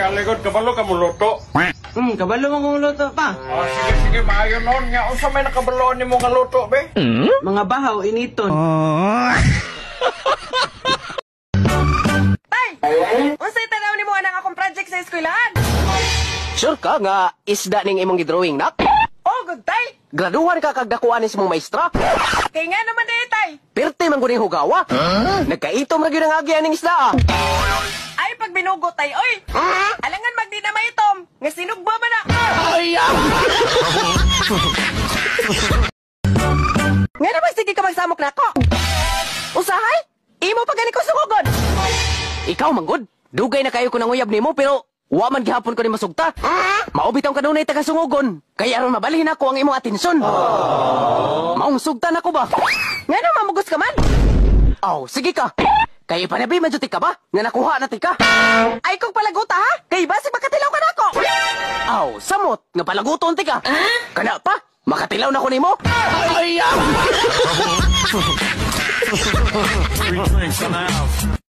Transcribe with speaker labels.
Speaker 1: Alingod, kabalo ka moluto?
Speaker 2: Kabalo mo kung luto pa.
Speaker 1: Ah, sige, sige, maayo noon nga. Unsa may nakabaloan nimo nga luto, be?
Speaker 2: Mga bahaw, initon.
Speaker 3: Tay! Unsay tanaw nimo anang akong project sa eskwelahan?
Speaker 4: Sure ka nga isda ning imong gidrawing, nak?
Speaker 3: Oh, good tay!
Speaker 4: Graduhan ka kag dakuan ni sa mong maestra.
Speaker 3: Kay nga naman di tay.
Speaker 4: Pirte man gud ning hugawa. Nagkaitom ra gyud ang agi aning isda ah.
Speaker 3: Ay pag binugo tay, oy! Alangan magdi na maitom. Nga sinugba man na.
Speaker 4: Ay! Ah.
Speaker 3: Nga naman sige ka magsamok nako. Usahay? Imo pa gani ko sungugon.
Speaker 4: Ikaw man gud. Dugay na kayo ko nanguyab nimo pero wa man gihapon ko ni masugta. Mao bitaw kanunay taga sungugon. Kay aron mabalhin ako ang imong atensyon. Maong sugtan ako ba?
Speaker 3: Nga naman mamugos ka man.
Speaker 4: Aw, sige ka. Kay panabi man jud ka ba? Nga nakuha na tika.
Speaker 3: Ay kong palaguta ha. Kay basig makatilaw ka nako.
Speaker 4: Aw, samot nga palaguton tika. Kana pa, makatilaw na ko nimo. Ay! Ah.
Speaker 1: Three drinks in the house.